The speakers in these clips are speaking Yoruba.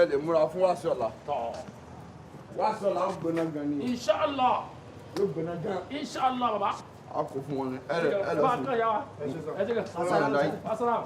Kẹ́ lè múra fún wàásù ọ̀la. Tọ́. Wàásù ọ̀la ó gbóná gan ni. Inshallah. Yóò gbóná gan. Inshallah baba. A kò fún wọn ni. Ẹ lè ẹ lọ Bá a sí. kàn yà wa. Ẹ jẹ́ kẹ́. Asalaam.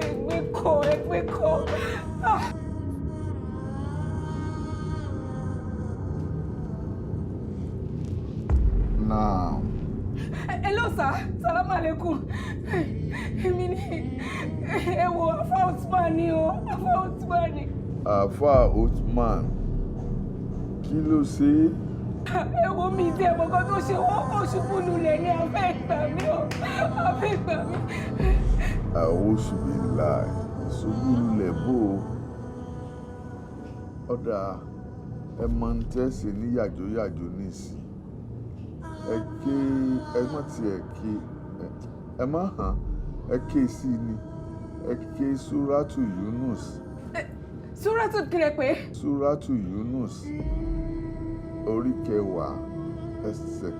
Ẹgbẹ́ kọ́, ẹgbẹ́ kọ́. Naam. Hello sir, salam alaikum. Èmi ni ẹ wo Afa Usman ni o, Afa Usman ni. Àáfàá Othman, kí ló ṣe é? Ẹ wo mi tí ẹ mọ̀ kan tó ṣe wọ́n kò ṣubú lulẹ̀ ní afẹ́ ìgbà mi o, afẹ́ ìgbà mi. Àwòṣùbìláì ṣubú lulẹ̀ bò ó. Ọ̀dà ẹ mọ ń tẹ́sí ní yàjóyàjó nísìn. Ẹ ké ẹ mọ̀ tí ẹ ké ẹ má hàn ẹ ké sí ni ẹ ké Súrátù Yunus. Súrátù kílẹ̀ pé. Súrátù Yunus orí kẹwàá ẹsẹ̀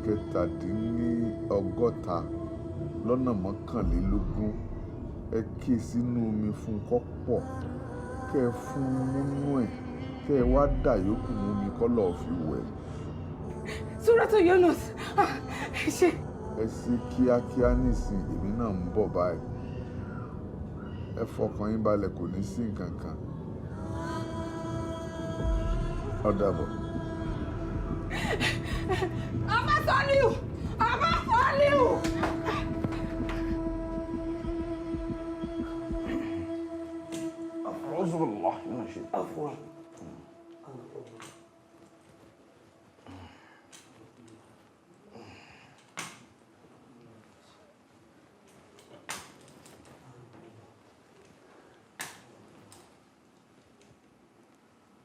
67 lọ́nà 21 ẹ ké sínú omi fún kó pọ̀ kẹ́ ẹ fún múnú ẹ̀ kẹ́ ẹ wá dà yòókù mú mi kọ́ lọ́ọ́ fi wẹ̀. Súrátù Yunus, ẹ ṣe. Ẹ ṣe kíákíá nísìn, èmi náà ń bọ̀ báyìí. Ẹ fọkàn yín balẹ̀, kò ní sí nǹkan kan. Ó dàbọ̀. Afa Saliu! Afa Saliu! A'udhu billahi minash shaitan.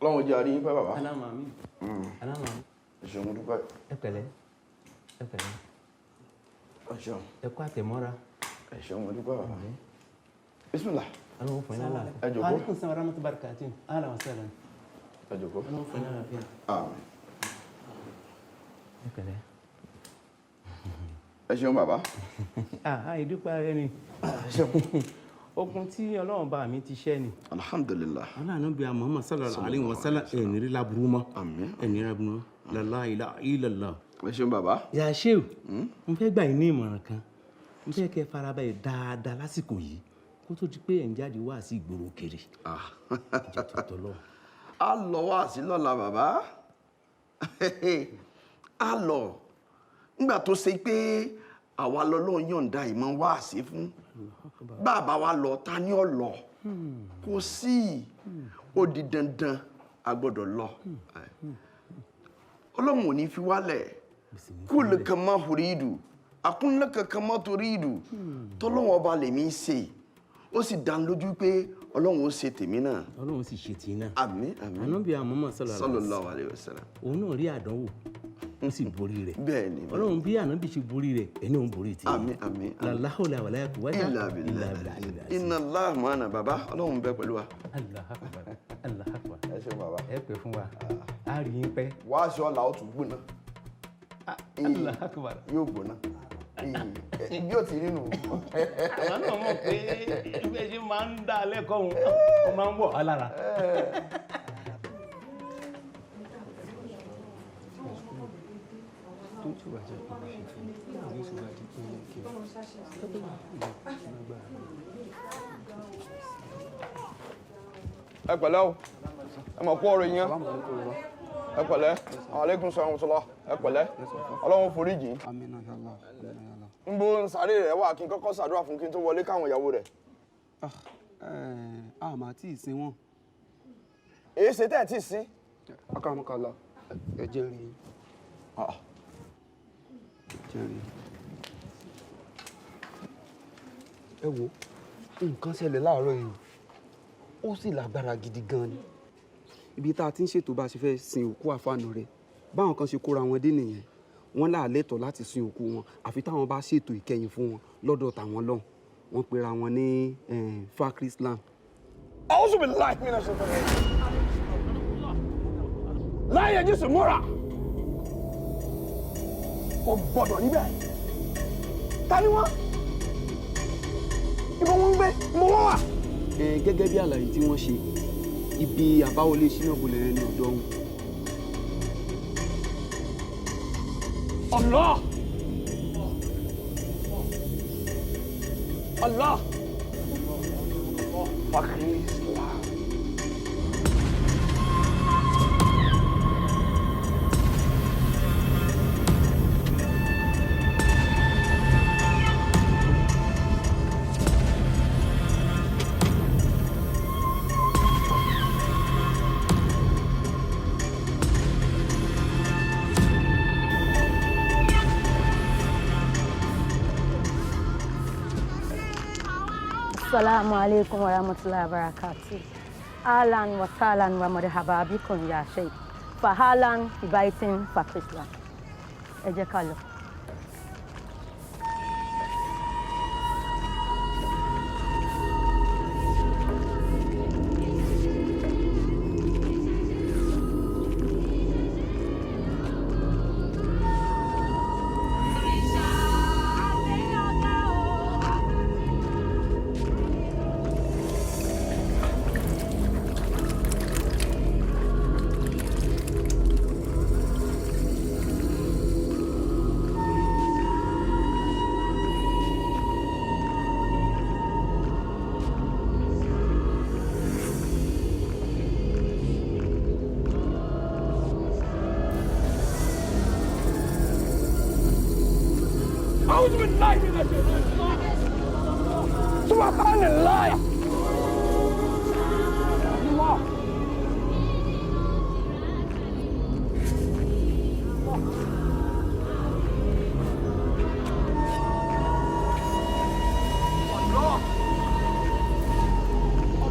Ọlọ́run jẹ́ àrí yín pẹ́ bàbá. Alámà mi. Alámà mi. Ẹ ṣeun, mo dúpẹ́. Ẹ pẹ̀lẹ́. Ẹ pẹ̀lẹ́. Ẹ ṣeun. Ẹ kú àtẹ̀mọ́ra. Ẹ ṣeun, mo dúpẹ́ bàbá. Bismillah. Ọlọ́run fún yín lálàáfíà. Ẹ jókòó. Aleykum salaam wa rahmatullahi wa barakatuh. Ahlan wa sahlan. Ẹ jókòó. Ọlọ́run fún yín lálàáfíà. Àmín. Ẹ pẹ̀lẹ́. Ẹ ṣeun bàbá. Ah, ìdúpẹ́ ara ẹni. Okun tí Ọlọ́run bá mi ti ṣẹ́ ni. Alhamdulillah. Ọlọ́run bí i Muhammad sallallahu alayhi wa sallam ẹ̀ ní rí láburú mọ́. Àmín. Ẹ̀ ní rí láburú mọ́. La ilaha illallah. Ẹ ṣeun bàbá. Yà Shehu, mo fẹ́ gbà yín ní ìmọ̀ràn kan. Mo fẹ́ kẹ́ farabalẹ̀ dáadáa lásìkò yìí kó tó di pé ẹ̀ ń jáde wá sí ìgboro kiri. Ìjọ tó tọ́ lọ. A lọ wá sí lọ́la bàbá. A lọ. Nígbà tó ṣe pé àwa lọ́lọ́run yọ̀ǹda ìmọ̀ wá sí fún. Bàbá wa lọ, ta ni ó lọ? Kò sí. Ó di dandan, a gbọ́dọ̀ lọ. Ọlọ́run ò ní fi wálẹ̀. Kúlù kama huridu, àkúnlẹ̀kẹ̀ kama turidu. Tọ́lọ́run ọba lèmi ń ṣe. Ó sì dá lójú pé Ọlọ́run ó ṣe tèmi náà. Ọlọ́run sì ṣe tì í náà. Àmín, àmín. Ànábì Muhammad sallallahu alayhi wa sallam. Òun náà rí àdánwò, ó sì borí rẹ̀. Bẹ́ẹ̀ni, bẹ́ẹ̀ni. Ọlọ́run bí Ànábì ṣe borí rẹ̀, ẹni òun borí tì í. Àmín, àmín, àmín. La hawla wala quwwata Illa billah. illa billah. Inna Allaha ma'ana bàbá, Ọlọ́run bẹ pẹ̀lú wa. Allahu akbar, Allahu akbar. Ẹ ṣeun bàbá. Ẹ pẹ́ fún wa, a rí yín pẹ́. Wá aṣọ ọ̀la ó tún gbóná. Allahu akbar. Yóò gbóná. Bí ó ti rí nù. Àwọn náà mọ̀ pé bí ẹ ṣe máa ń dá lẹ́kọ̀ọ́ òun, ó máa ń wọ̀ á lára. Ẹ pẹ̀lẹ́ o, ẹ mọ̀ kú ọ̀rọ̀ yẹn. Ẹ pẹ̀lẹ́, aleykum salaam wa rahmatullah. Ẹ pẹ̀lẹ́, Ọlọ́run foríjì. Ń bo sàárè rẹ̀ wà kí n kọ́kọ́ ṣàdúrà fún kí n tó wọlé káwọn ìyàwó rẹ̀. A máa tí ì sin wọn. Èyí ṣe tẹ́ ẹ̀ tí ì sin. Akaramakala. Ẹ jẹ́ rí i. Jẹ́ rí i. Ẹ wo, nǹkan ṣẹlẹ̀ láàárọ̀ yìí o, ó sì lágbára gidi gan ni. Ibi tá a ti ń ṣètò bá a ṣe fẹ́ sin òkú àfààní rẹ̀, báwọn kan ṣe kóra wọn dé nìyẹn. Wọ́n láàlẹ́tọ̀ láti sin òkú wọn àfi táwọn bá ṣètò ìkẹyìn fún wọn lọ́dọ̀ tàwọn lọ́hùn. Wọ́n pera wọn ní Fakri Islam. A'udhu billahi minash shaitani rajim. Láyé Jésù múra. Kò gbọ́dọ̀ rí bẹ́ẹ̀. Ta ni wọ́n? Ibo wọ́n ń gbé? Ibo wọ́n wà? Gẹ́gẹ́ bí àlàyé tí wọ́n ṣe, ibi àbáwọlé Ṣínàbọ̀lẹ̀ ní ọ̀dọ̀ wọn. Allah! Allah! Fakri Islam. Assalamu alaikum wa rahmatullahi wa barakatuh. Ahlan wa sahlan wa marhaba bikum ya Sheikh. Fahalan fi baitin Pakistan. Ẹ jẹ́ ká lọ. A'udhu billahi minash shaitani rajim. Subhanallah. Allah. Allah.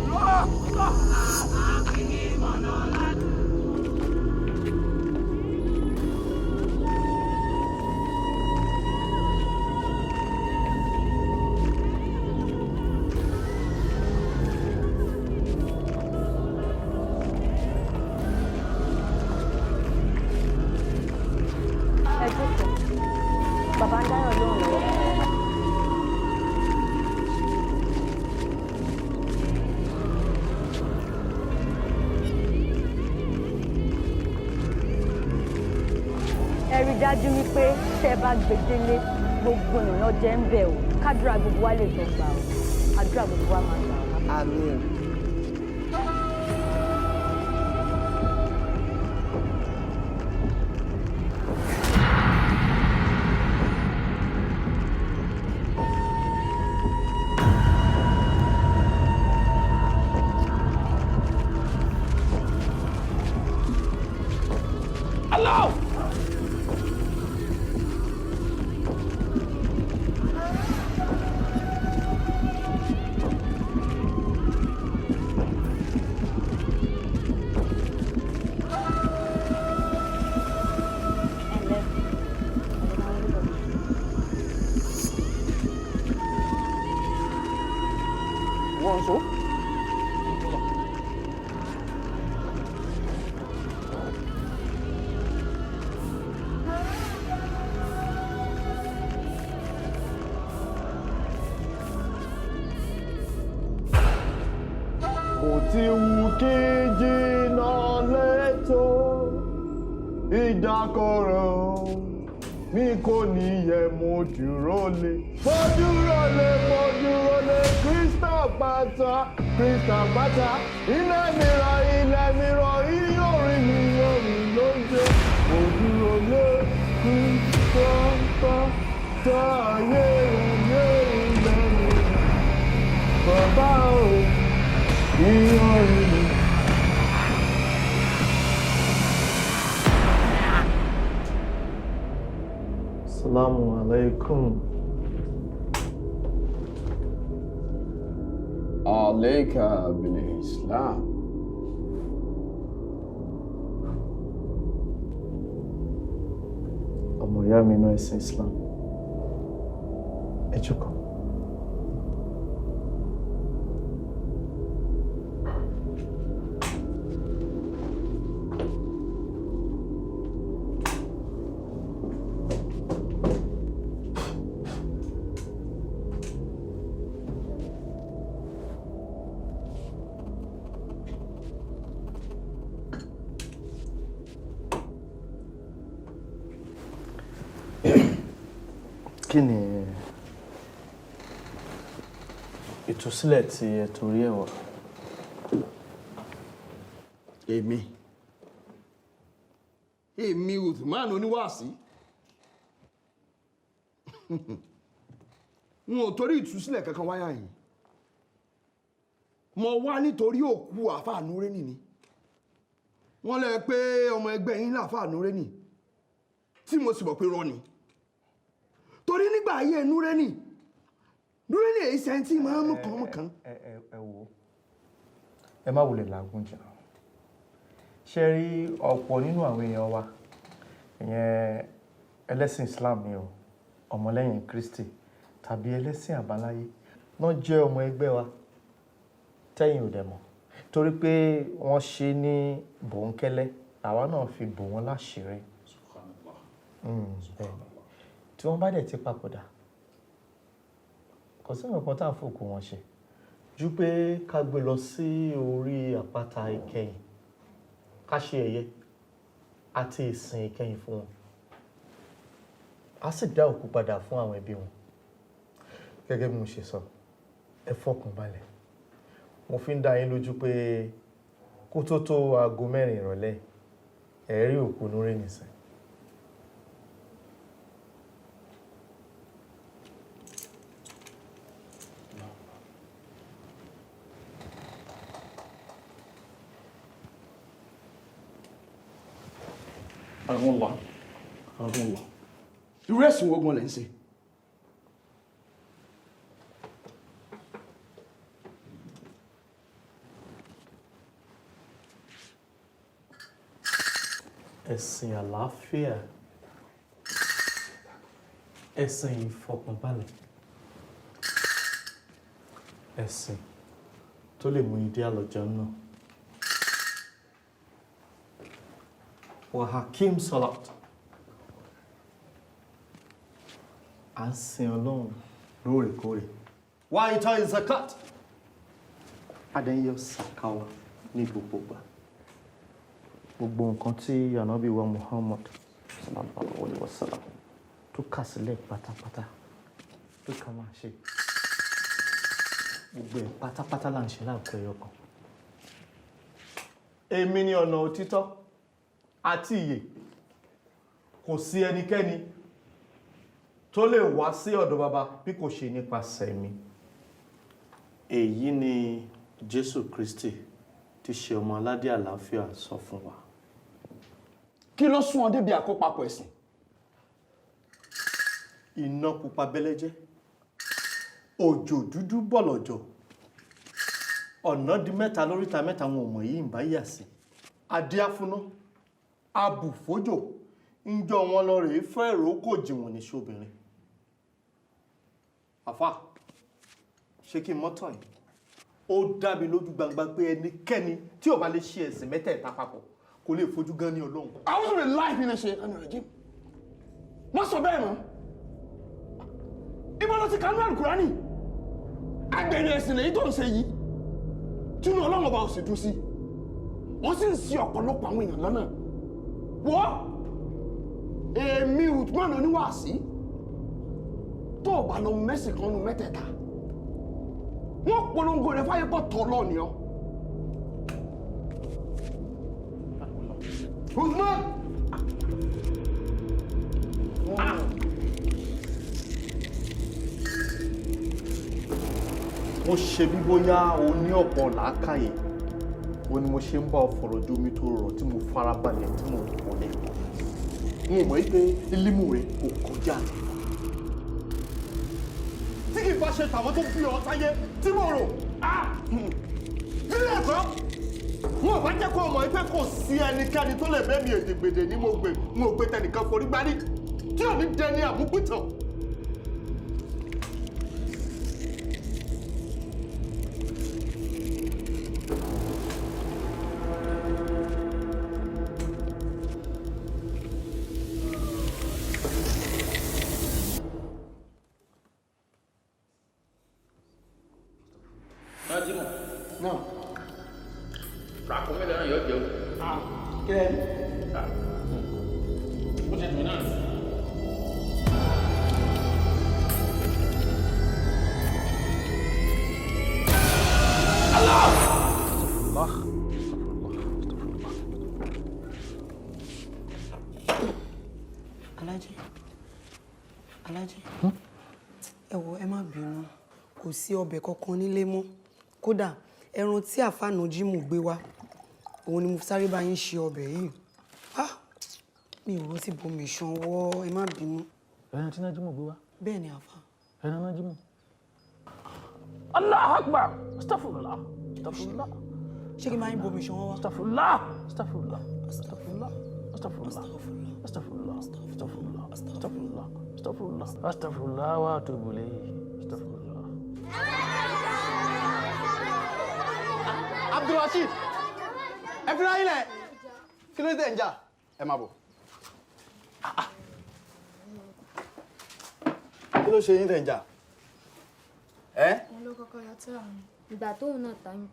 Allah. Allah. Ẹ jókòó. Bàbá ń dáyọ̀ lóhùn lọ́wọ́. Ẹ rí dájú wípé tẹ́ ẹ bá gbé délé, gbogbo èèyàn jẹ́ ń bẹ̀ o. Kádùrà gbogbo wa lè jọ gbà o. Àdúrà gbogbo wa máa gbà o. Àmín. Allah! Wọ́n sọ. Kò ti wù kí jìnnà létò ìdákọ̀rọ̀ mi kò ní yẹ, mo dúró lé, mo dúró lé, mo dúró lé Crystal pátá, Crystal pátá, ilẹ̀ mìíràn, ilẹ̀ mìíràn, iyọ̀rin mi yọ̀rin ló ń jẹ́, mo dúró lé Crystal pátá, ayé ayé ilẹ̀ mìíràn, bàbá o, iyọ̀rin mi. Assalamu alaikum. Aleika bil Islam. Ọmọ ìyá mi inú ẹ̀sìn Islam. Ẹ jókòó. Kí ni ìtúsílẹ̀ tí ẹ torí ẹ̀ wá? Èmi Uthman oníwàásí. N ò torí ìtúsílẹ̀ kankan wáyà yìí. Mo wá nítorí òkú àáfàá Núrẹ́nì ni. Wọ́n lẹ pé ọmọ ẹgbẹ́ yín láàfáà Núrẹ́nì tí mo sì mọ̀ pé rọ́ ni. Torí nígbà ayé Núrẹ́nì, Núrẹ́nì èyí sẹ́ńtì máa ń mú kan mú kan. Ẹ ẹ ẹ wò ó, ẹ má wulẹ̀ làágùn jìnnà. Ṣé rí ọ̀pọ̀ nínú àwọn èèyàn wa, ìyẹn ẹlẹ́sìn Islam ni o, ọmọlẹ́yìn Kristi tàbí ẹlẹ́sìn àbáláyé náà jẹ́ ọmọ ẹgbẹ́ wa tẹ́yìn ò dẹ̀ mọ̀ torí pé wọ́n ṣe ní bòńkẹ́lẹ́ àwa náà fi bò wọ́n láṣìírí. Bẹ́ẹ̀ ni. Tí wọ́n bá dẹ̀ ti papòdà, kò sí nǹkan tá à ń fòkù wọn ṣe ju pé ká gbé lọ sí orí àpáta ìkẹyìn, ká ṣe ẹ̀yẹ àti ìsìn ìkẹyìn fún wọn, á sì dá òkú padà fún àwọn ẹbí wọn. Gẹ́gẹ́ bí mo ṣe sọ, ẹ fọkàn balẹ̀. Mo fi ń dá yín lójú pé kó tó tó aago 4 ìrọ̀lẹ́, ẹ rí òkú Núrẹ́nì sìn. Allah. Allah. Irú ẹ̀sìn wo gan lẹ̀ ń ṣe? Ẹ̀sìn àlàáfíà, ẹ̀sìn ìfọkànbalẹ̀, ẹ̀sìn tó lè mú ìdí àlọ́jọ́ náà. Wàhákìm Salat. À ń sin Ọlọ́run lóòrèkóòrè. Wá ìtọ́ zakat. Adéyọ sàkáwá ní gbogbo ìgbà. Gbogbo nǹkan tí Ànábì wa Muhammad sallallahu alayhi wa sallam tó kà sílẹ̀ pátápátá tó ká máa ṣe. Gbogbo ẹ̀ pátápátá là ń ṣe láàpọ̀ ẹyọ kan. Èmi ni ọ̀nà òtítọ́ àti ìyè. Kò sí ẹnikẹ́ni tó lè wá sí ọ̀dọ̀ bàbá bí kò ṣe nípasẹ̀ mi. Èyí ni Jésù Kristi tí ṣe ọmọ aládé àlàáfíà sọ fún wa. Kí ló sún ọ débi àkópapọ̀ ẹ̀sìn? Iná pupa bẹ́lẹ́jẹ́, òjò dúdú bọ̀lọ̀jọ̀, ọ̀nà di mẹ́ta lóríta mẹ́ta wọn ò mọ̀ yìí ń bá yà sí. Adíáfúná, abùfójò, ń jọ wọn lọ rèé fẹ́ ìrókò jìwọ̀n ní ṣobìnrin. Àfà, ṣé kí n mọ́tàn yìí? Ó dá mi lójú gbangba pé ẹnikẹ́ni tí ò bá lè ṣe ẹ̀sìn mẹ́tẹ̀ẹ̀ta papọ̀ kò lè fojú gan ní Ọlọ́run. A'udhu billahi minash shaitani rajim. Má sọ bẹ́ẹ̀ mọ́. Ibo ló ti kanú Àlùkùránì? Agbẹ̀rẹ̀ ẹ̀sìn lèyí tó ń ṣe yìí. Tínú Ọlọ́run ọba ò sì dùn sí. Wọ́n sì ń ṣì ọ̀pọ̀lọpọ̀ àwọn èèyàn lọ́nà. Wọ́ èmi Uthman oníwàásí tó o bá lọ mẹ́sìn kan nu mẹ́tẹ̀ẹ̀ta. Wọ́n polongo rẹ̀ fáyé pọ̀ tọ́ lọ́ọ̀ni ọ́. Uthman! Mo ṣe bí bóyá o ní ọ̀pọ̀ làákàyè, o ní mo ṣe ń bá ọ fọ̀rọ̀ jomi tó rọ̀ tí mo farabalẹ̀ tí mo wọlé. N ò mọ̀ pé ilimu rẹ kò kọjá àti ìfà. Tí kì í bá ṣe tàwọn tó bí ọ sáyé tí mo rò. Nílé ẹ̀kọ́, wọn ò bá jẹ́ kó o mọ̀ pé kò sí ẹnikẹ́ni tó lè bẹ́ mi èdègbèdè ní mo gbé tẹnìkan forí gbárí tí ò ní dẹni àmúpìtàn. Nájímù. Náà. Ràkúnmí lẹ́nu yóò jẹun. Kí lẹ rí? Bó ṣe dùn náà. Allah. Alájí, Alájí, ẹ wo, ẹ má bínú, kò sí ọbẹ̀ kankan nílé mọ́. Kódà ẹran tí àfààní Jímù gbé wá, òun ni mo sáré bá yín ṣe ọbẹ̀ yìí. Ah, mi ò rántí bomi ìṣanwọ́, ẹ má bínú. Ẹran tí Nájímù gbé wá. Bẹ́ẹ̀ ni, àfà. Ẹran Nájímù. Allahu Akbar. Astaghfirullah. Astaghfirullah. Ṣé kí n bá yín bomi ìṣanwọ́ wá? Astaghfirullah. Astaghfirullah. Astaghfirullah. Astaghfirullah. Astaghfirullah. Astaghfirullah. Astaghfirullah. Astaghfirullah. Astaghfirullah wa atubu ilayhi. Astaghfirullah. Abdulrasheed, ẹ fi ráyìn lẹ, kí ló dé ń jà? Ẹ máa bọ̀. Kí ló ṣe yín tẹ̀ ń jà ẹ? Òun ló kọ́kọ́ ya tírà mi. Ìgbà tóun náà ta yín.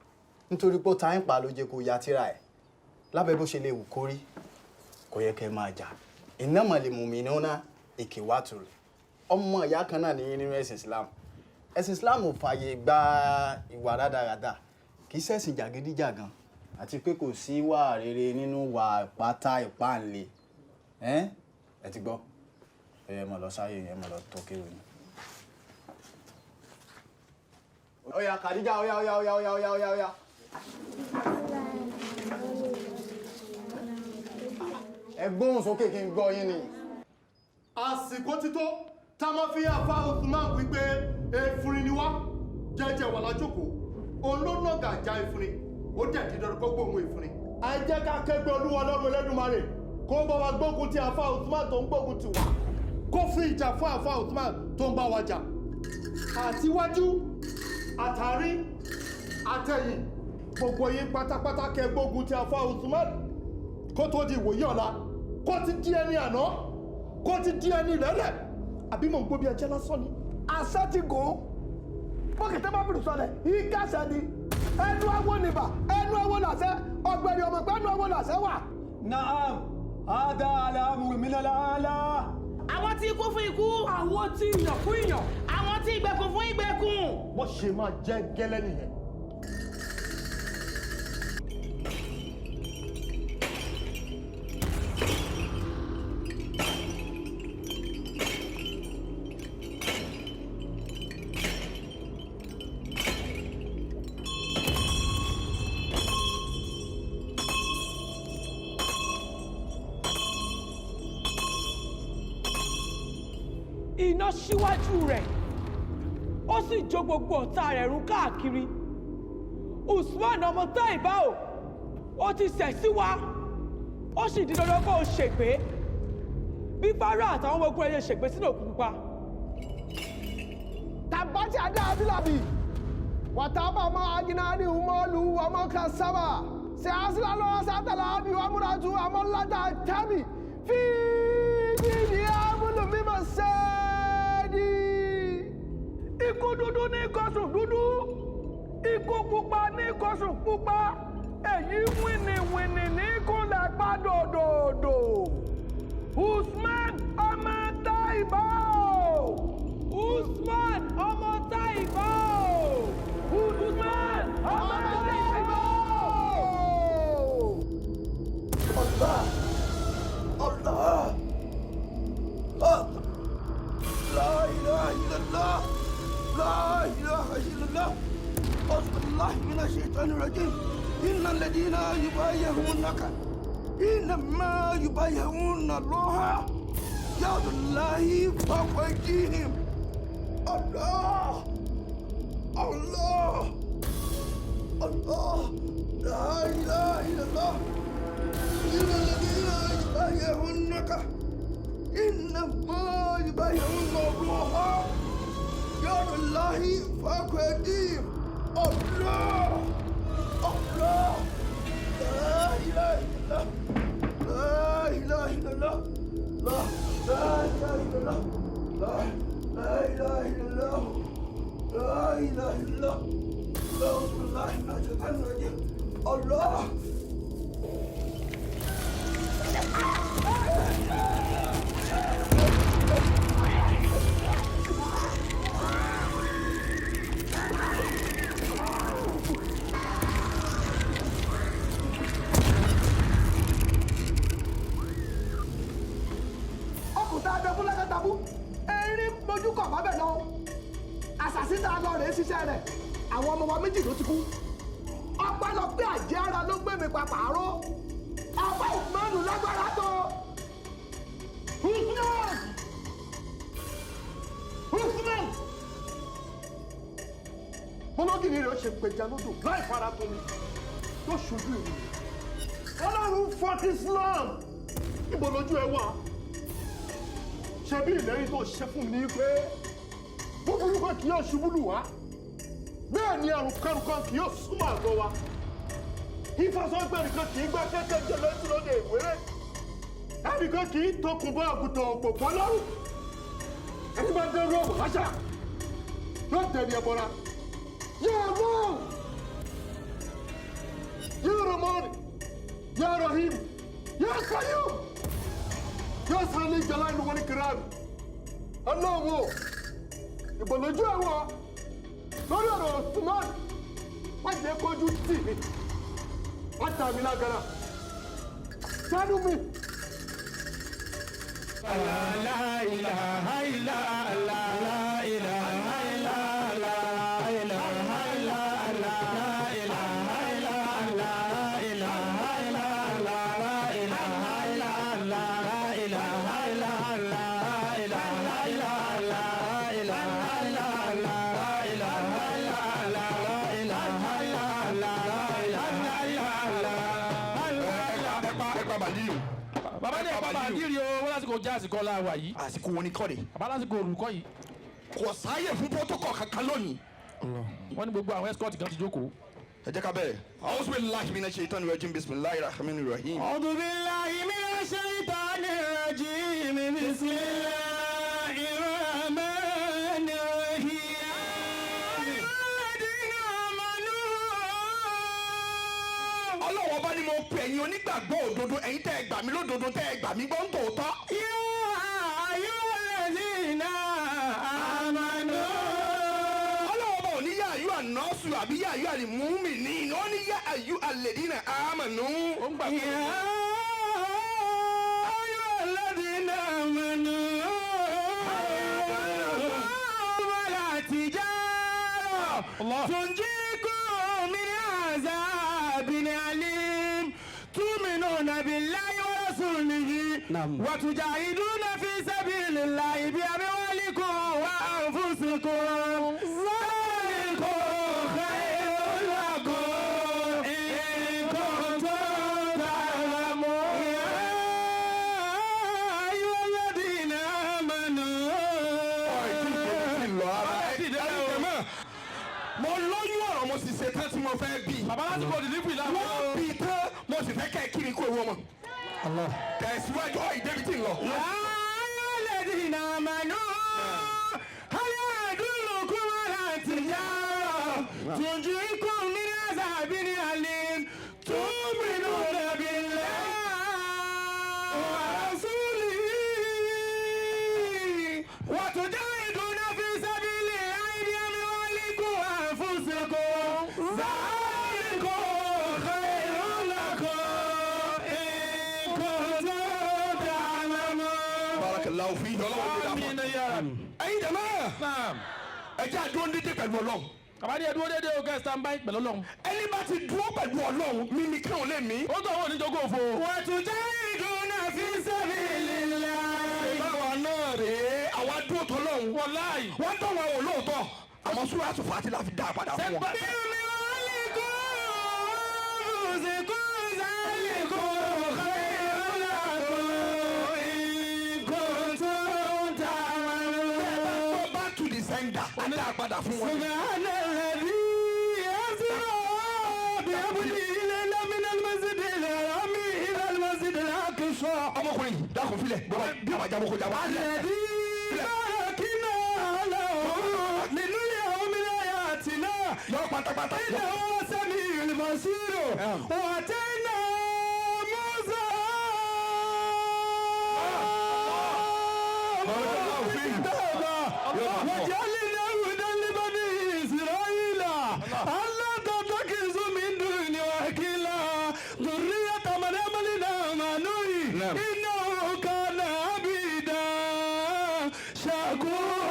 Nítorí pé ó ta ń pa ló jẹ́ kó ya tíra ẹ̀. Lábẹ́ bó ṣe lè wù kórí, kò yẹ kẹ́ máa jà. Innamal mu'minuna ikhwatun, ọmọ ìyá kan náà ní nínú ẹ̀sìn Islam. Ẹ̀sìn Islam ò fààyè gba ìwà rádaràda, kì í ṣẹ̀sìn jàgídíjàgan, àti pé kò sí wà rere nínú wà pátá ìpáǹle. Ẹ ẹ ti gbọ́, ẹ yẹ mọ̀ lọ sáyé, ẹ mọ̀ lọ tó kéwì ni. Ó yá, Khadija, ó yá, ó yá, ó yá, ó yá, ó yá, ó yá, ó yá. Ẹ gbóhùn sókè kí n gbọ́ yín ni. Àsìkò ti tó tá a máa fi àfa Usman wípé efirin ni wá, jẹ́jẹ́ wà lájókòó, òun ló nàgà já efirin, ó dẹ̀ di dandan kó gbóhùn efirin. Ẹ jẹ́ ká kẹ́gbẹ́ Olúwa Ọlọ́run Ẹlẹ́dùmarè kó bá wa gbógun ti àfa Usman tó ń gbógun ti wá, kó fi ìjà fún àfa Usman tó ń bá wa jà, àtiwájú, àtàrí, àtẹ̀yìn, gbogbo yín pátápátá, kẹ́ gbógun ti àfa Usman kó tó di ìwòye ọ̀la, kó ti di ẹni àná, kó ti di ẹni lẹ́lẹ̀, àbí mò ń gbó bí ẹjẹ́ lásán ni. Àṣẹ ti gùn bókìtẹ́ bá bìrù sọlẹ̀ ìkàṣẹ ni ẹnu awo nìbà, ẹnu awo làṣẹ, ọ̀gbẹ̀rì ọmọ pé ẹnu awo làṣẹ wà. Naam, hada al-amru min al-ala. Àwọn tí ikú fún ikú. Àwọn tí ìyàn fún ìyàn. Àwọn tí ìgbèkùn fún ìgbèkùn. Bó ṣe máa jẹ́ gẹ́lẹ́ nìyẹn. Iná síwájú rẹ̀, ó sì jó gbogbo ọ̀tá rẹ̀ run káàkiri. Usman ọmọ Táìbá o, ó ti ṣẹ̀ sí wa, ó sì di dandan kó o ṣègbé bí Fáráò àtàwọn ọmọ ogun rẹ̀ ṣe ṣègbé sínú òkun pupa. Tabati ada abilabi wataba ma aginani umalu wa kasaba se asila lo satala abi wa muratu amolata tabi fi jidi amulu mímọ sẹẹdi. Ikú dúdú ní kọsùn dúdú, ikú pupa ní kọsùn pupa, èyí wìnìwìnì ní kúnlẹ̀ gbàdòdòdò. Usman ọmọ Táìbà o! Usman ọmọ Táìbà o! Usman ọmọ Táìbà o! Allah, Allah, Allah, la ilaha illallah, la ilaha illallah. أعوذ بالله من الشيطان الرجيم، إن الذين يبايعونك إنما يبايعون الله يد الله فوق أيديهم. الله الله الله، لا إله إلا الله. إن الذين يبايعونك إنما يبايعون الله يد الله فوق أيديهم. الله الله، لا إله إلا الله، لا إله إلا الله، لا لا إله إلا الله، لا لا إله إلا الله، لا إله إلا الله. أعوذ بالله من الشيطان الرجيم. الله. Ọkùnrin adẹ́kùn lákàtàbú erin mojúkọ̀ bábẹ̀ lọ, àṣàṣì tá a lọ rèé ṣiṣẹ́ rẹ̀. Àwọn ọmọ wa méjì ló ti kú. Ọpẹ́lọpẹ́ àjẹ́ ara ló gbé mi pa pààrọ̀. Ọba ìmọ̀nù lágbára tó. Usman! Usman! Bọ́lọ́gìnì rẹ̀ ó ṣe pẹja lódò láì fara tó mi tó ṣojú ìlú. Ọlọ́run fọ́tí Islam, níbo lójú ẹ wà? Ṣe bí ìlérí tó ṣe fún mi ni pé búburú kan kì yóò ṣubú lù wá, bẹ́ẹ̀ ni àrùn kárùn kan kì yóò súnmọ́ àgọ́ wa. Ìfọsọ́gbẹ́rì kan kì í gbá kẹ́kẹ́ jẹ lọ́sí lóde ìwéré, ẹnìkan kì í tọkùn bọ́ àgùntàn òpòpọ̀ lọ́rùn. Ẹni bá dẹ́rù ọ̀wọ̀ láṣà yóò tẹ̀lé ẹbọra. Ya Allah, Ya Rahman, Ya Rahim, Ya Qayyum, Ya Sani Jalal wal Ikram. Ọlọ́run ìbọ̀lójú ẹ̀wọ̀ lórí ọ̀rọ̀ Usman, má jẹ́ kójú tì mí, má ta mi lágara, ṣàánú mi. La ilaha illa Allah, la ilaha illa Allah, la ilaha illa Allah, la ilaha illa Allah, la ilaha illa Allah, la ilaha illa Allah, la ilaha illa Allah, la ilaha illa Allah, la ilaha illa Allah, la ilaha illa Allah, la ilaha illa Allah, la ilaha illa Allah. Ẹ pa bàndírì o. Bàbá ní ẹ̀pá bàndírì o, wọ́n lásìkò jẹ́ àsìkò ọlá wa yìí. Àsìkò wọn ni kọ́ de. Bàbá lásìkò olùkọ́ yìí. Kò sáyè fún protocol kankan lónìí. Wọ́n ní gbogbo àwọn escort kan ti jókòó. Ẹ jẹ́ ká bẹ̀rẹ̀. A'udhu billahi minash shaitani rajim, bismillahir rahmanir rahim. A'udhu billahi minash shaitani rajim, bismillahir rahmanir rahim. Ọlọ́wọ́ bá ní mo pè ẹ̀yin onígbàgbọ́ òdodo, ẹ̀yin tẹ́ ẹ gbà mí lódodo, tẹ́ ẹ gbà mí gbọ́ ń tòótọ́. Ya ayyuhallazina amanu. Ọlọ́wọ́ bá ò ní yá àyú ànọ́sù àbí yá àyú àlìmúmìnì, ó ní yá àyú alladhina amanu. Ya ayyuhallazina amanu. Wala tijara tunjikum min azabin alim, tu'minuna billahi wa rasulihi wa tujahiduna fi sabilillahi bi amwalikum wa anfusikum. Zalikum khayrun lakum in kuntum ta'lamun. Ya ayyuhalladhina amanu. Mo lóyún ọ̀rọ̀, mo sì ṣetán tí mo fẹ́ bí. Bàbá lásìkò delivery láwọn. Wọ́n bí tán, mo sì fẹ́ kẹ́ kí ni kó ewu ọmọ. Tẹ̀síwájú ọ̀ ìdẹ́bi tí ń lọ. Ya ayyuhalladhina amanu hal adullukum ala tijara tunjikum min azabin alim tu'minuna billahi wa rasulihi wa tujahiduna fi sabilillahi bi amwalikum wa anfusikum. Zalikum khayrun lakum in kuntum ta'lamun. Barakallahu fi, Ọlọ́run ló dá fún. Àmín ya Rabbi. Ẹ̀yin jàmáà, ẹ jẹ́ àdúró dídé pẹ̀lú Ọlọ́run. Bàbá ní ẹ dúró déédéé o, kẹ́ stand by pẹ̀lú Ọlọ́run. Ẹni bá ti dúró pẹ̀lú Ọlọ́run, mímí kí òun lè mí. Ó tọ̀ wọ́n oníjogún òfo. وتجاهدون في سبيل الله. Báwa náà rèé, àwa dúró tọ́lọ́run. Wàláì. Wọ́n dán wa wò lóòótọ́, àmọ́ Súrátù Fátíà la fi dá a padà fún wọn. أنفسكم ذلكم خير لكم إن كنتم تعلمون. Back to the sender, a dá a padà fún wọn. سبحان الذي أسرى بعبده ليلا من المسجد الحرام إلى المسجد الأقصى. Ọmọkùnrin yìí dákun filẹ̀, bí ọba jábọ̀ kó jábọ̀. الذي باركنا له لنريه من آياتنا. Yọ pátápátá. إنه هو السميع البصير. وآتينا موسى الكتاب وجعلناه هدى لبني إسرائيل ألا تتخذوا من دوني وكيلا ذرية من عملنا مع نوح إنه كان عبدا شكورا.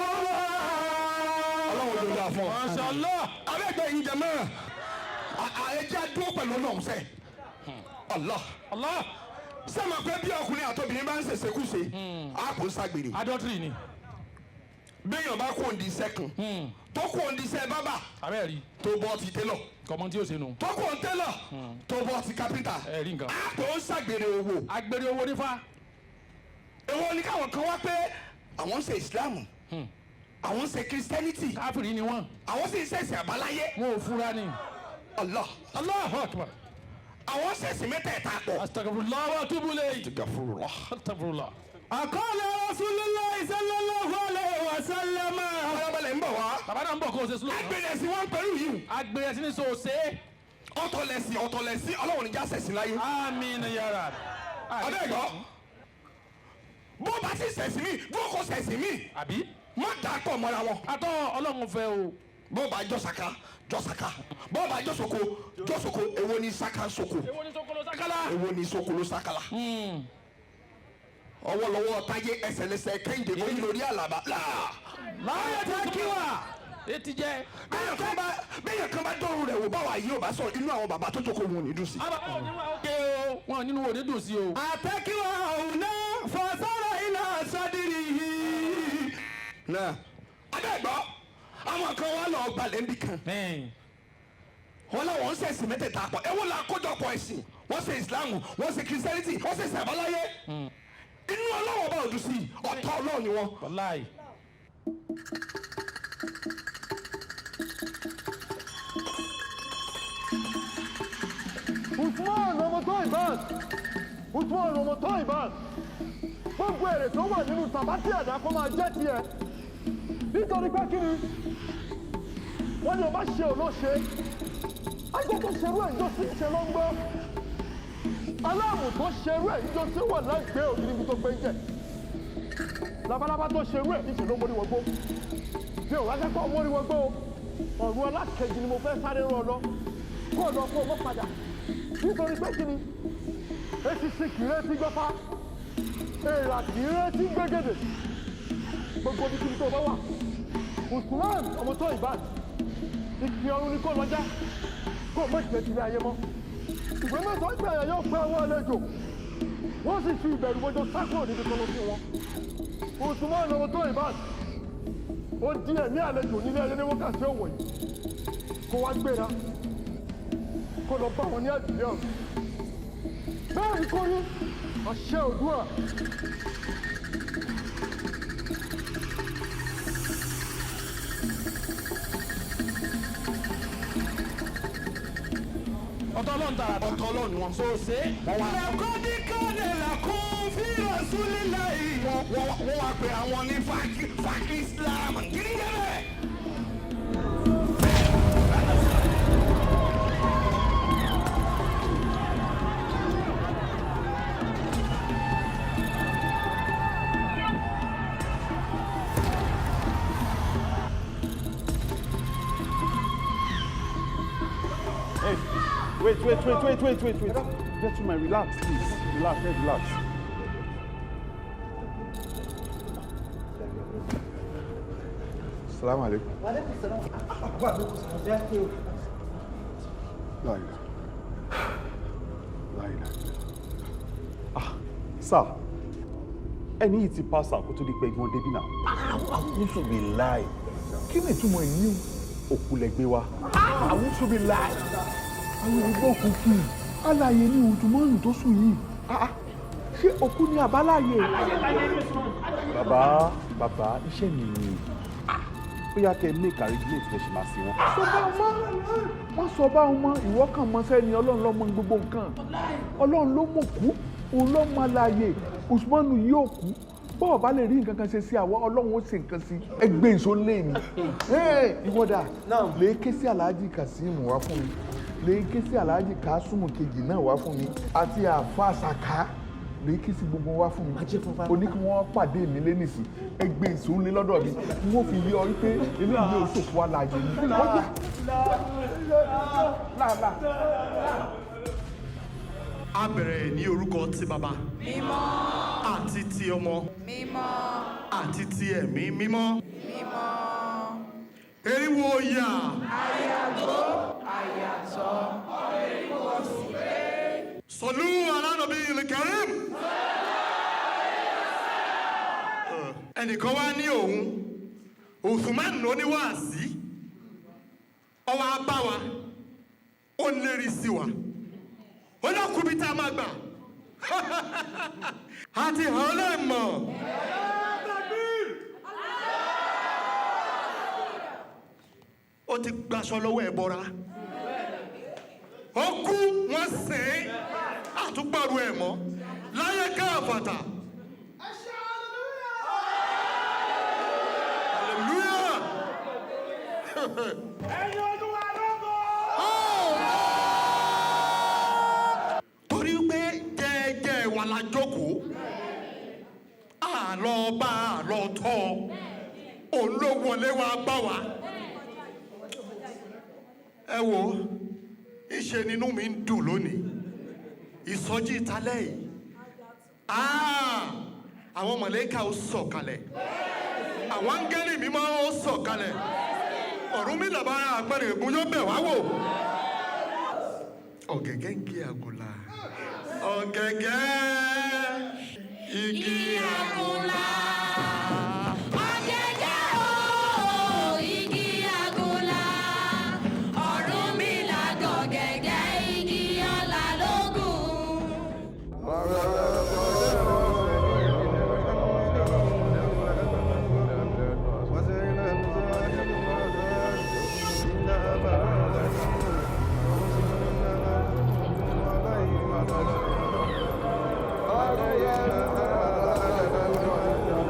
Ọlọ́run ló dáa fún ọ. Masha Allah. Abẹ́gbẹ́ yìí jẹ mọ́. Ẹ jẹ́ dúró pẹ̀lú Ọlọ́run sẹ́. Allah. Allah. Sẹ́mi pé bí ọkùnrin àtobìnrin bá ń ṣèṣekúṣe, a kò ń ṣàgbèrè. Adultery ni. Béèyàn bá kó òǹdí iṣẹ́ kan, tó kó òǹdí iṣẹ́ bábà, Abẹ́ẹ̀ rí. tó bọ́ ti télọ̀. Kọ̀mọ́ tí ó ṣe nù. Tó kó òǹ télọ̀, tó bọ́ ti kápẹ́ntà. Ẹ rí nǹkan. A kò ń ṣàgbèrè owó. Agbèrè owó nífà. Èwo ni káwọn kan wá pé àwọn ń ṣe Ìsìláàmù, àwọn ń ṣe Christianity, Káfìrí ni wọ́n. àwọn sì ń ṣẹ̀sìn àbáláyé. Wọn ò fura ni. Allah. Allahu Akbar. Àwọn ṣẹ̀sìn mẹ́tẹ̀ẹ̀ta pọ̀. Astaghfirullah wa atubu ilayhi. Astaghfirullah. Astaghfirullah. أقال رسول الله صلى الله عليه وسلم. Alábàlẹ̀ ń bọ̀ wá. Bàbá náà ń bọ̀ kó o ṣe slow. Agbèrè sí wọn pẹ̀lú yìí. Agbèrè sí ni so ṣe. Ọ̀tọ̀ lẹ̀sìn, ọ̀tọ̀ lẹ̀sìn, Ọlọ́run ní já ṣẹ̀sìn láyé. Àmín ya Rabb. Abẹ́ẹ̀gọ́. Bó bá sì ṣẹ̀sìn mí, bó kò ṣẹ̀sìn mí. Àbí? Má dà pọ̀ mọ́ra wọn. Atọ́ Ọlọ́run fẹ́ o. Bó bá jọ saka, jọ saka. Bó bá jọ soko, jọ soko. Èwo ni saka ń soko? Èwo ni sokolo sakala? Èwo ni sokolo sakala? Ọwọ́ lọ́wọ́ táyé, ẹsẹ̀ lẹsẹ̀ kẹ́hìndé, oyin lórí àlàbà. Láà! Láyé tẹ́ kí wà. Etí jẹ́. Bẹ́ẹ̀ kan bá dọ́rùn rẹ̀ wò báwa yìí ò bá sọ̀rọ̀, inú àwọn bàbá tó jókòó wọn ò ní dùn sí. Àbá ò ní wà ókè o. Wọn ò nínú ò ní dùn sí o. Àtẹ́kíwá òun náà fọ́sára ilà sọ́dírì yìí. Náà abẹ́gbọ́, àwọn kan wá lọ gbalẹ̀ níbì kan. Wọ́n láwọn ń ṣẹ̀sìn mẹ́tẹ̀ẹ̀ta pọ̀. Èwo la kójọpọ̀ ẹ̀sìn? Wọ́n ṣe Ìsìláàmù, wọ́n ṣe Christianity, wọ́n ṣe ìsàbáláyé. Inú Ọlọ́run ọba òdù sí i, ọ̀tá Ọlọ́run ni wọ́n. Wàláì. Usman ọmọ tó ìbáàd, Usman ọmọ tó ìbáàd, gbogbo èrè tó wà nínú tàbátì àdá kó máa jẹ́ tiẹ̀, nítorí pé kí ni wọ́n ní o bá ṣe òlóṣe, ajé tó ṣerú ẹ̀ ń jó sí ṣe ló ń gbọ́, aláàmù tó ṣerú ẹ̀ ń jó sí wà lágbèé ògiri níbi tó gbé ń jẹ, labalábá tó ṣerú ẹ̀ níṣẹ́ ló mórí wọgbó, bí ò wá kẹ́kọ̀ọ́ mórí wọgbó o, ọ̀run alákejì ni mo fẹ́ sáré rán ọ lọ, kó o lọ kó o mọ́ padà, nítorí pé kí ni eṣinṣin kì í retí gbọ́fá, èèrà kì í retí gbégede, gbogbo ibikíbi tó o bá wà, Usman ọmọ tó ìbáàdì, ìpín ọrùn ni kó lọ já, kó o mọ̀ ìpè tilé ayé mọ́. Ìwé mẹ́sàn-án gbé àyà yóò pẹ́ àwọn àlejò, wọ́n sì fi ìbẹ̀rù bójó sá kúrò níbi tó lọ fún wọn. Usman ọmọ tó ìbáàdì, ó di ẹ̀mí àlejò nílé ayé ní wákàtí ọ̀wọ̀ yìí, kó wá gbéra, kó lọ bá wọn ní àdìyẹ ọ̀run. Bẹ́ẹ̀ ni kò rí àṣẹ Oòduà. Ọ̀tọ̀ Ọlọ́run tààrà. Ọ̀tọ̀ Ọlọ́run ni wọ́n. So ṣe. لقد كان لكم في رسول الله. Wọ́n wá pé àwọn ní fákì Islam. Kí ni jẹ́ bẹ́ẹ̀? Hey, wait, wait, wait, wait, wait, wait, wait. Gentlemen, relax, please. Relax, let's relax. Salaam alaikum. Wa alaikum salam. Ah, sir, ẹni yìí ti pass out kó tó di pé ìgbọ́n débí náà. Àwùjọ bí láì. Kí ni ìtumọ̀ èyí? Òkú lẹ gbé wá. Àwùjọ bí láì. Àwọn ìgbọ́ òkú kì í. Alàyè ni Ùtùmọ́nù tó sùn yìí. Ṣé òkú ni àbáláyé? Bàbá, bàbá, iṣẹ́ mi ni. Ó yá kẹ́ make arrangement fẹ́ ṣe máa sí wọn. Sọ bá wọn mọ́. Wọ́n sọ bá wọn mọ́. Ìwọ kàn mọ́ sẹ́ni Ọlọ́run ló mọ gbogbo nǹkan. Ọlọ́run ló mọ̀ kú. Òun ló mọ alàyè. Usmanu yóò kú. Bọ́ọ̀ bá lè rí nǹkan kan ṣe sí àwọ̀ Ọlọ́run ó ṣe nǹkan sí. Ẹ gbé ìṣó lé mi. Ìwọ́dà lè ké sí Alhaji Kazeem wá fún mi. Lè ké sí Alhaji Kasumu kejì náà wá fún mi. Àti àfa Saka lè ké sí gbogbo wá fún mi. O ní kí wọ́n pàdé mi lénìsí. Ẹ gbé ìṣó lé lọ́dọ̀ mi. N ó fi yé ọ wípé eléyìí ò ṣòfò alàyè mi. Ọjà. A bẹ̀rẹ̀ ní orúkọ ti bàbá. Mímọ́. Àti ti ọmọ. Mímọ́. Àti ti ẹ̀mí mímọ́. Mímọ́. Eriwo yà. Àyàgbó àyàtọ̀. Eriwo sì pé. Sọlú alánàbí ìlẹ̀kẹ̀rìm. Ẹnìkan wá ní òun, Usman oníwàásí, ó wá bá wa, ó lérí sí wa, ó lọ́kùnrin tá a máa gbà. A ti hàn lè mọ̀. Ó ti gbaṣọ lọ́wọ́ ẹ̀ bọ́ra. Ó kú wọ́n sìn ín àtúgbọ̀rù ẹ̀ mọ́ láyé káàfàtà. Hallelujah. Ẹ̀yin Olúwa lógo. Torí pé jẹ́ẹ́jẹ́ wa la jókòó, àlọ́ bá àlọ́ tọ́, òun ló wọlé wa bá wa. Ẹ wo, ìṣe nínú mi ń dùn lónìí, ìsọjí ìtalẹ̀ yìí, àwọn mọ̀lẹ́kà ó sọ̀kalẹ̀, àwọn áńgẹ́lì mímọ́ ó sọ̀kalẹ̀, Ọ̀rúnmìlà bá agbára ègún yóò bẹ̀ wá wò. Ọ̀gẹ̀gẹ̀ ń gé àgùlà. Ọ̀gẹ̀gẹ̀ igi àgùlà. Ọ̀gẹ̀gẹ̀ o, igi àgùlà. Ọ̀rúnmìlà gọ̀gẹ̀gẹ̀ igi ọlá lógún. Hallelujah.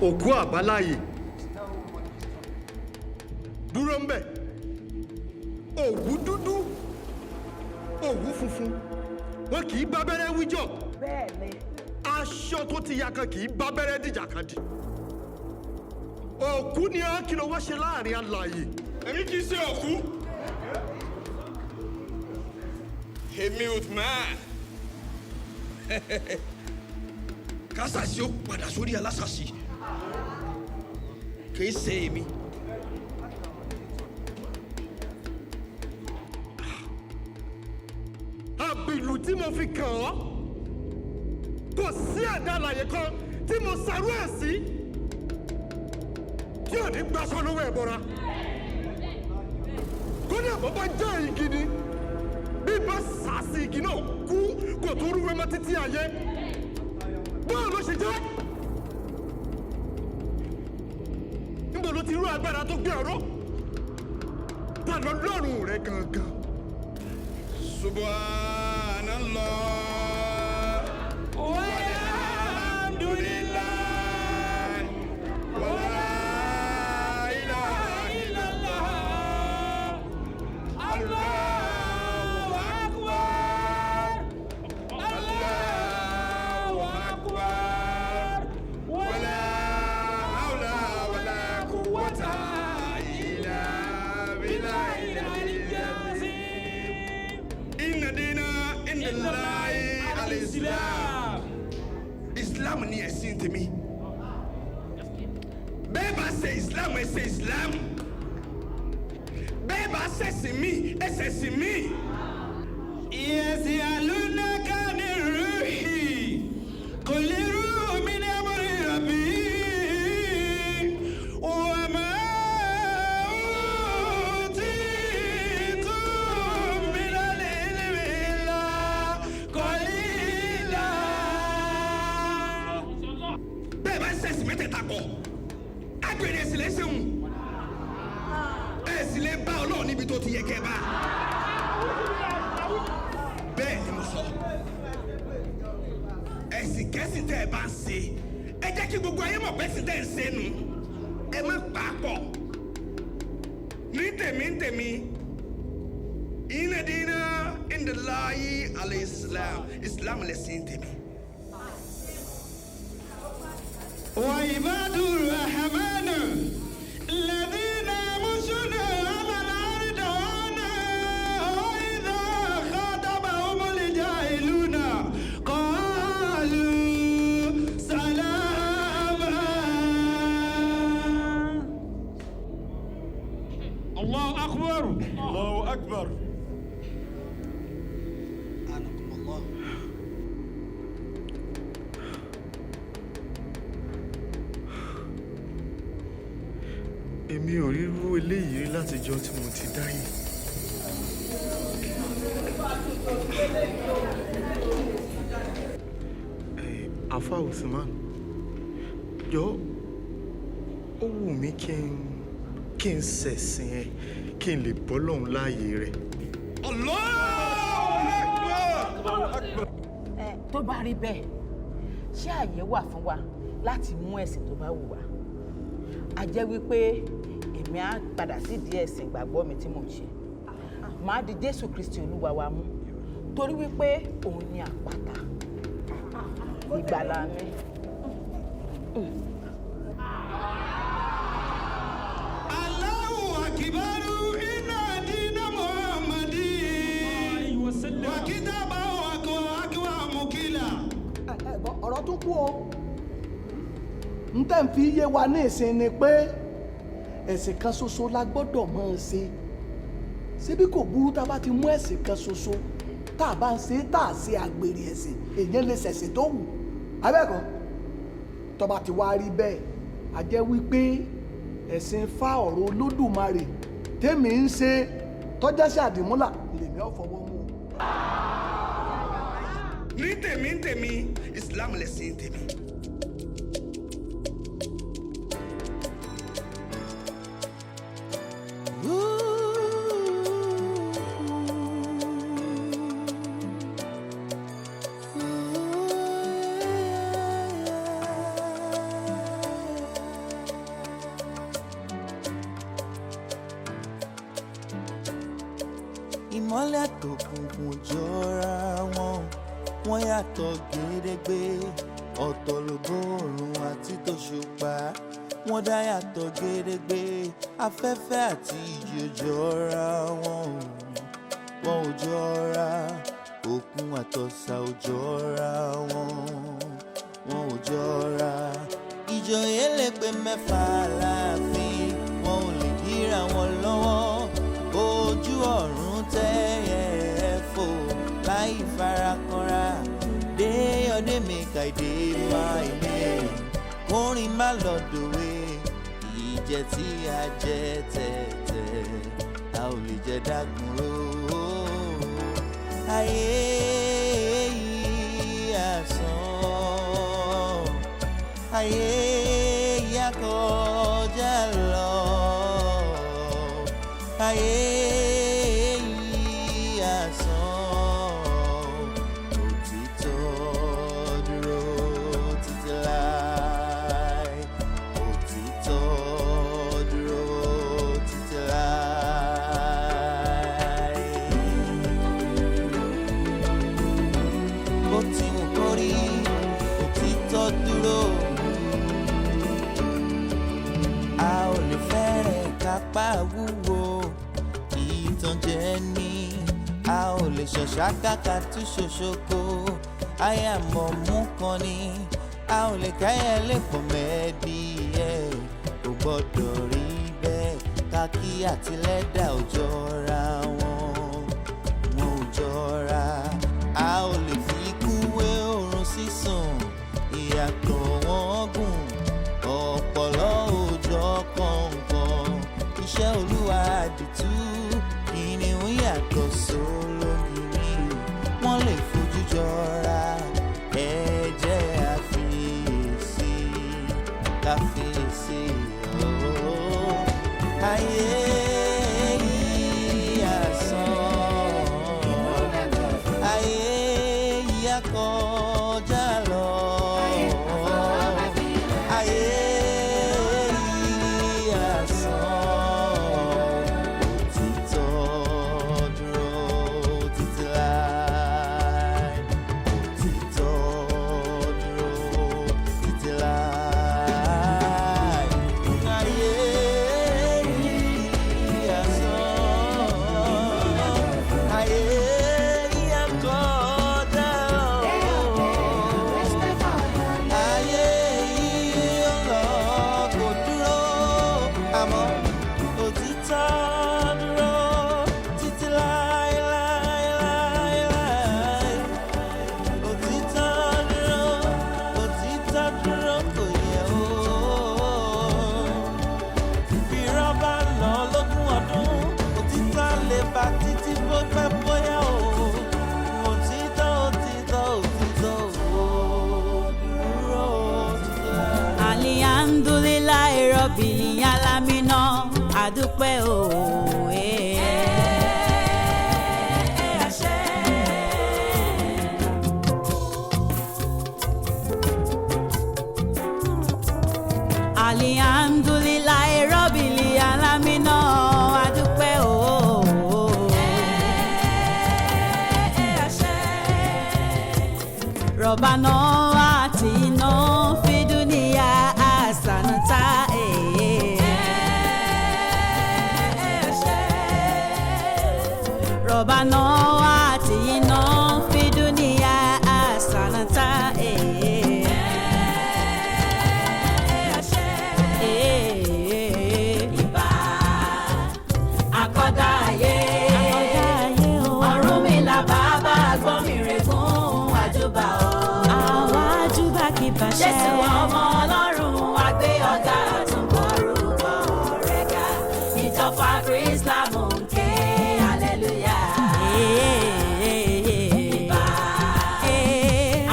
Òkú àbáláyé dúró ń bẹ̀. Òwú dúdú, òwú funfun, wọn kì í bá bẹ́rẹ́ wíjọ́. Bẹ́ẹ̀ni. Aṣọ tó ti ya kan kì í bá bẹ́rẹ́ dìjà kan dì. Òkú ni á kí ló wá ṣe láàrin alààyè. Èmi kì í ṣe òkú. Èmi Uthman. Kásàsì ó padà sórí alásàsì. Kì í ṣe èmi. Àbìlù tí mo fi kàn ọ́, kò sí ẹ̀dá alààyè kan tí mo ṣàrú ẹ̀ sí tí ò ní gbaṣọ lọ́wọ́ ẹ̀ bọ́ra. Kódà bó bá jẹ́ igi ni, bí bá sàásì igi náà kú, kò tó rúwé mọ́ títí ayé. Báwo ló ṣe jẹ́? Níbo ló ti rú agbára tó gbé ọ̀rọ̀? Ta lọ lọ́rùn rẹ gangan? Subhanallah. Walhamdulillah. Wala ilaha illallah. Allahu akbar. Allahu akbar. Wala hawla wala quwwata illa billahil aliyyil azim. Inna dina indallahi al-Islam. Islam ni ẹ̀sìn tèmi. Bẹ́ẹ̀ bá ṣe Islam, ẹ ṣe Islam. Bẹ́ẹ̀ bá ṣẹ̀sìn mí, ẹ ṣẹ̀sìn mí. يسألونك عن الروح قل الروح من أمر ربي وما أوتيتم من العلم إلا قليلا. Bẹ́ẹ̀ bá ṣẹ̀sìn mẹ́tẹ̀ẹ̀ta kọ̀, agbèrè ẹ̀sìn lẹ́sìn òun. Ẹ sì lè bá Ọlọ́run níbi tó ti yẹ kẹ́ ẹ bá. Bẹ́ẹ̀ ni mo sọ. Ẹ̀sìn kẹ́sìn tẹ́ ẹ bá ń ṣe, ẹ jẹ́ kí gbogbo ayé mọ̀ pé ẹ̀sìn tẹ́ ẹ ń ṣe nù. Ẹ má pa á pọ̀. Ní tèmi ní tèmi, inna dina indallahi al-Islam. Islam lẹ̀sìn tèmi. وعباد الرحمن الذين يمشون على الأرض هونا وإذا خاطبهم الجاهلون قالوا سلاما. الله أكبر. الله أكبر. Èmi ò rírú eléyìí rí látijọ́ tí mo ti dáyé. Àfáà Usman, jọ, ó wù mí kí n ṣẹ̀sìn ẹ, kí n lè bọ́ lọ́hùn láàyè rẹ̀. Ẹ tó bá rí bẹ́ẹ̀, ṣé àyè wà fún wa láti mú ẹ̀sìn tó bá wù wá? A jẹ́ wípé èmi á padà sídìí ẹ̀sìn ìgbàgbọ́ mi tí mò ń ṣe. Màá di Jésù Kristi Olúwa wa mú, torí wípé òun ni àpáta ìgbàlà mi. الله أكبر إن دين محمد وكتابه أقوى مكلا. Ọ̀rọ̀ tún kú o. N tẹ́ ń fi yé wa ní ìsìn ni pé ẹ̀sìn kan ṣoṣo la gbọ́dọ̀ máa ṣe. Ṣebí kò burú tá a bá ti mú ẹ̀sìn kan ṣoṣo tá a bá ń ṣe, tá a ṣe àgbèrè ẹ̀sìn, èèyàn lè ṣẹ̀sìn tó wù abẹ́ẹ̀kọ́. Tó bá ti wá rí bẹ́ẹ̀, a jẹ́ wípé ẹ̀sìn fa ọ̀rọ̀ Olódùmarè tèmi ń ṣe tọ́já sí àdìmúlà lèmi ò fọwọ́ mú o. Ní tèmi ní tèmi, Islam lẹ̀sìn tèmi. Ìmọ́lẹ̀ àtòkùnkùn jọra wọn, wọ́n yàtọ̀ gédégbé. Ọ̀tọ̀ lógo oòrùn àti tòṣùpá, wọ́n dá yàtọ̀ gédégbé. Afẹ́fẹ́ àti ìjì ò jọra wọn, wọn ò jọra. Òkun àtọ̀sà ò jọra wọn, wọn ò jọra. Ìjòyè lè pé 6 láàfin, wọn ò lè díra wọn lọ́wọ́. Ojú ọ̀run tẹ́yẹ fò láì farakanra. Dé ọdẹ mi kàìdé máa ilé, kórìn má lọ dòwe. Ìjẹ tí a jẹ tẹ̀tẹ̀, a ò lè jẹ dágunró. Ayé yìí asán, ayé yìí akọjá lọ. Ayé yìí asán, òtítọ́ dúró títí láé. Òtítọ́ dúró títí láé. Bó ti wù kó rí, òtítọ́ dúró. A ò lè fẹ́rẹ̀ kápá wúwo, ìtànjẹ ni. A ò lè ṣọ̀ṣà kàkà tú ṣoṣoko, àyàmọ̀ mú kan ni. A ò lè káyà lè pọ̀ mẹ́ẹ̀díẹ̀, kò gbọ́dọ̀ rí bẹ́ẹ̀. Kákí àti lẹ́dà ò jọra wọn, wọn ò jọra. A ò lè fi ikú wé oorun sísùn, ìyàtọ̀ wọn gùn. Ọ̀pọ̀lọ́ òòjọ́ kọ̀ọ̀kan, iṣẹ́ Olúwa àdìtú. Kìnìún yàtọ̀ sólógìní, wọ́n lè fojú jọra. Ẹ jẹ́ àfiyèsí, káfíyèsí ooo. Ayé yìí asán, ayé yìí akọjá lọ. Ayé yìí asán, òtítọ́ dúró títí láé. Òtítọ́ dúró títí láé. Ayé yìí asán, ayé yìí akọjá lọ. Ayé yìí ó lọ kò dúró, àmọ́ òtítọ́ dúró títí láé láé láé láé. Òtítọ́ dúró, òtítọ́ dúró kò yẹ o. Bí irọ́ bá lọ lógún ọdún, òtítọ́ lè bá títí bó pẹ́ bóyá o. Òtítọ́, òtítọ́, òtítọ́ o. Dúró títí láé. Alihamdulilayi rọbìlì alamina adúpẹ́ o. Alihamdulilayi rọbìlì alamina adúpẹ́ o. Rọ̀bánà àti iná fi dúníyà àsànàtà. Rọ̀bánà àti iná fi dúníyà àsànàtà. Ìbà akọ́dá ayé, Ọ̀rúnmìlà bàbá àgbọ̀nmìrègún àjùbà o. Àwa júbà kí bàṣẹ. Jésù ọmọ Ọlọ́run àgbé ọ̀gá àtúnbọ̀rúkọ rẹ̀ ga. Ìjọba Kírísílámù ń ké hallelujah. Ìbà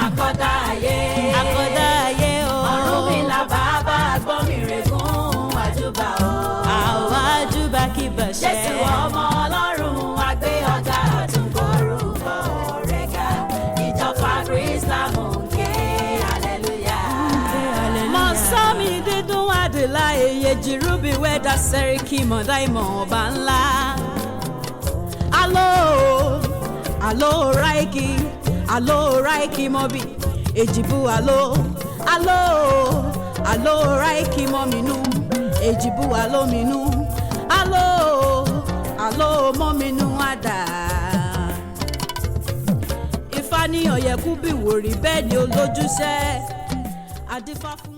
akọ́dá ayé, Akọ́dá ayé o. Ọ̀rúnmìlà bàbá àgbọ̀nmìrègún àjùbà o. Àwa júbà kí bàṣẹ. Jésù ọmọ Ọlọ́run àgbé ọ̀gá àtúnbọ̀rúkọ rẹ̀ ga. Ìjọba Kírísílámù ń ké hallelujah. Mọ sọ́mi dídùn àdìlá èyí jìrúbi wẹ́dà sẹ́ríkì mọ̀dá ìmọ̀ ọba ńlá. Alo alo raiki, alo raiki mọ́bì èjìbú alo alo alo raiki mọ́mínú èjìbú alo mínú alo alo mọ́mínú àdá. Ifá ní ọ̀yẹ̀kú bí wòrí bẹ́ẹ̀ ni olójúṣẹ́ adífá fún.